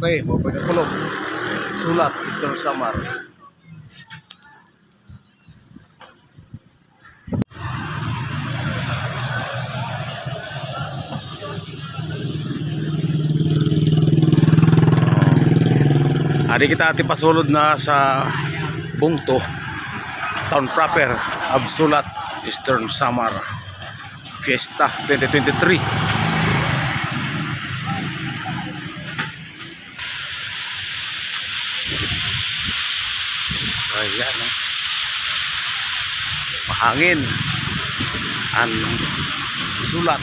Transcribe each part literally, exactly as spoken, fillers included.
Okay, maupay nga kulop. Sulat, Eastern Samar. Adi kita, adi pasulod na sa bungto, town proper of Sulat, Eastern Samar. Fiesta twenty twenty-three. Ayan, oh. Mahangin an Sulat.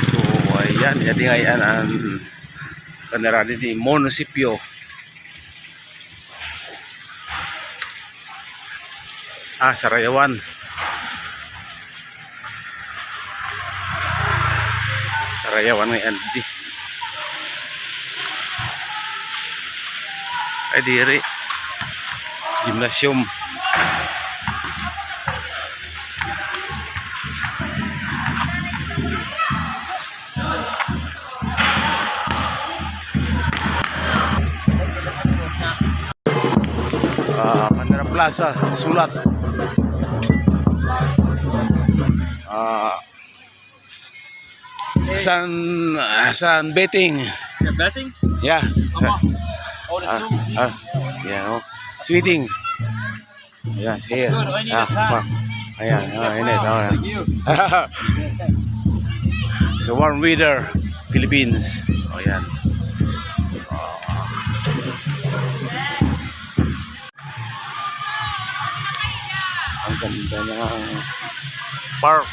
So, ayan, adi ngay-an an panirali ni munisipyo. Ah, Sarayawan. Sarayawan ngay-an di. Ay, diri. Gymnasium. Ah, Manila Plaza, Sulat. Ah, san, san betting? Yeah, betting? Yeah. Mama. Oh, the ah, soup. Ah, yeah, oh. Sweeting. Ayan, sige. Good, I need a tan. Fuck. Ayan, ah, init. Oh, thank you. So, warm weather, Philippines. O, ayan. Ang ganda ng park.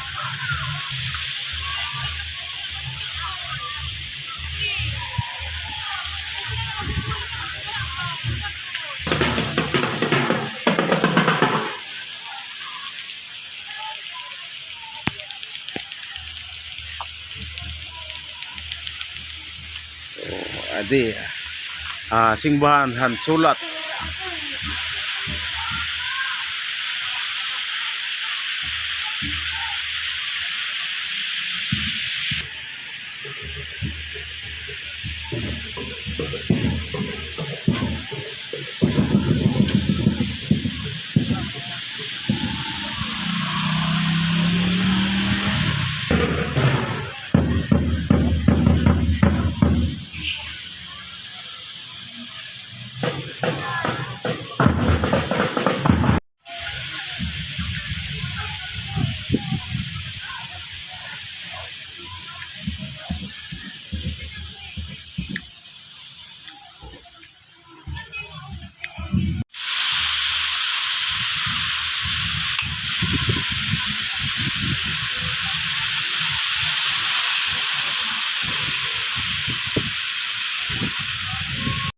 So, adi, ah, singbahan han Sulat.